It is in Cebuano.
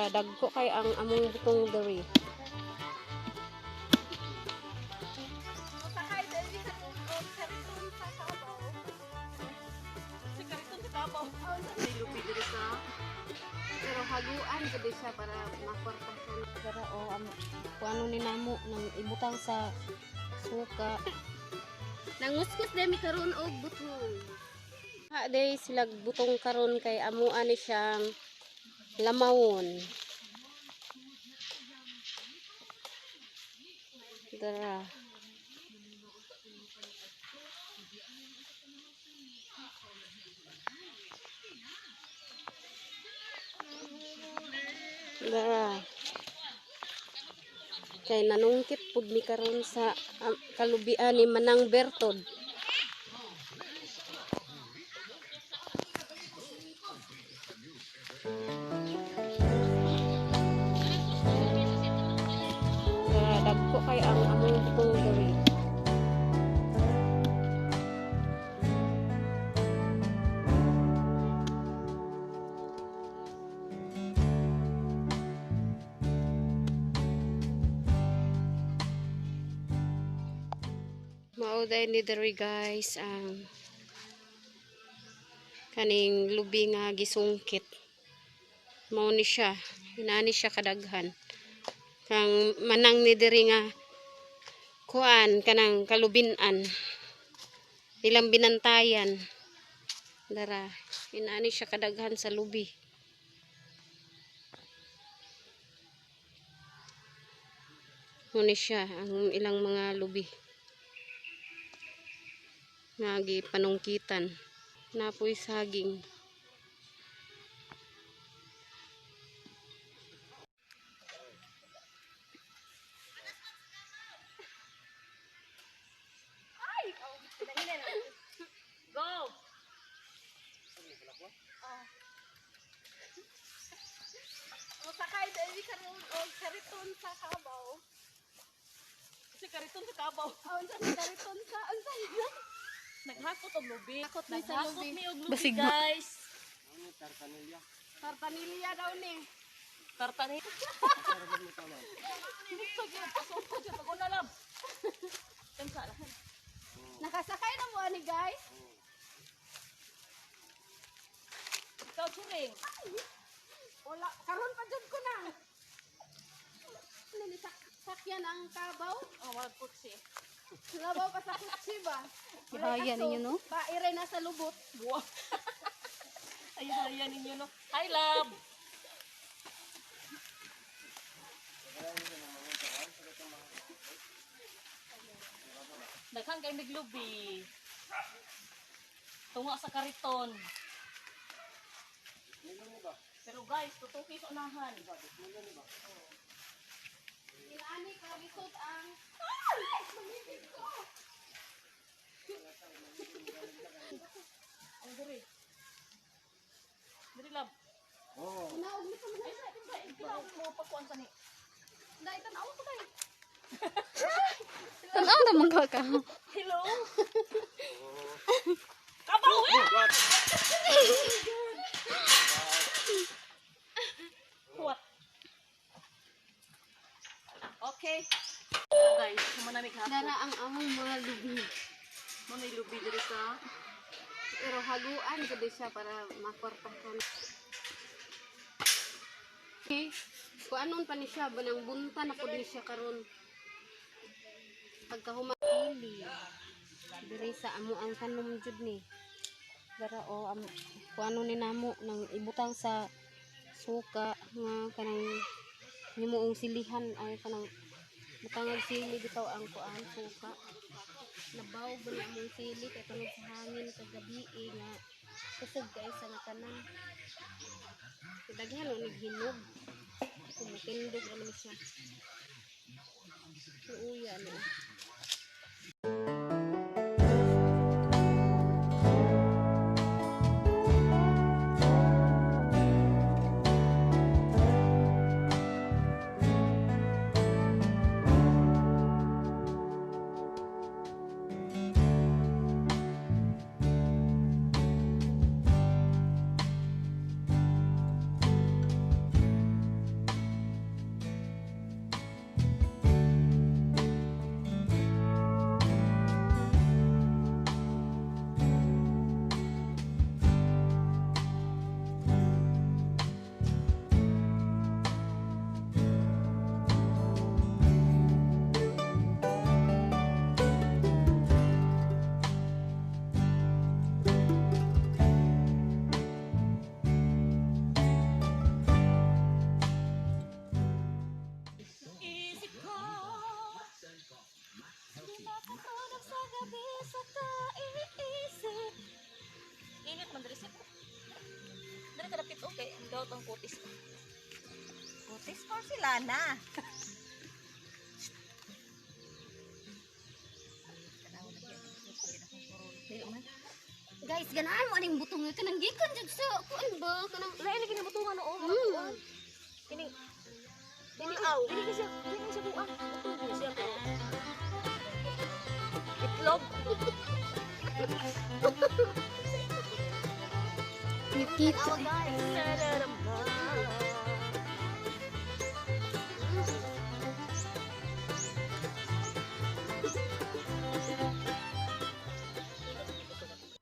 Dagko kay ang among butong diri. Sakay dali sa kariton sa kabaw. Sa kariton sa kabaw. May lupi diri sa Pero haguan gud siya para makwartahan. Pero o kung ano ni namo nang ibutang sa suka. Nanguskus demi karon og butong. Ha day sila butong karon kay amuan ni siyang lamawon. Dara. Dara. Kay nanungkit pud mi karon sa kalubian ni Manang Bertod. Dara, dagko kay ang among butong diri. Mao day ni diri, guys, ang kaning lubi nga gisungkit. Mao ni siya, inani siya kadaghan. Kang manang ni diri nga kuan kanang kalubinan. Ilang binantayan. Dara, inani siya kadaghan sa lubi. Mao ni siya ang ilang mga lubi nga gipanungkitan. Napoy saging. Go. Sakay dali karon og kariton sa kabaw. Sa kariton sa kabaw. Oh, unsa ni kariton sa unsa ni? Naghakot og lubi. Hakot mi sa Naghakot lubi. mi og lubi, guys. Tartanilya daw ni. Tartani. Pasok ko siya pag una lang. Kansa lang. Nakasakay na mo ani, guys. Ikaw, Chiring. Wala karon pa jud ko na. Ano ni sakyan ang kabaw? Oh, wag kutsi. Labaw pa sa kutsi ba? Gihaya ninyo, no? Ba iray nasa lubot. Buwa. Ay, haya ninyo, no. Hi, love. Daghang kay miglubi. Tunga sa kariton. Pero guys, tutuki sa unahan. Inani ka lisod ang. Ang diri. Diri, love. Naog ni pa man. Ay, sa sa kailangan mo pagkuan sa ni. Dai tan-aw ko tayo. Tanaw na man ka. Hello. Kabaw eh! What? Okay. So guys, kumanamig hapon. Dara ang among mga lubi. Mo may lubi diri sa Pero haguan gud siya para makwartahan. Okay. Kung anon pa ni siya, banang bunta na pud ni siya karon. Pagkahuman pili. Diri sa amo ang tanom jud ni. Dara o kung ano ni namo nang ibutang sa suka nga kanang himuong silihan ay kanang butangag sili bitaw ang kuan suka. Nabaw ba ni among sili kay tungod sa hangin kagabi eh, nga kusog kay sa nga tanan. Daghan og naghinog. Kumutindog naman siya. Uya no. Daot ang kutis. Kutis porcelana. Guys, ganahan mo aning butong nga kanang gikan jud sa kuan ba kanang Lain lagi na no. Kini dili aw. Dili kasi dili siya buang. Butong siya pero itlog. Nakita. Nararam.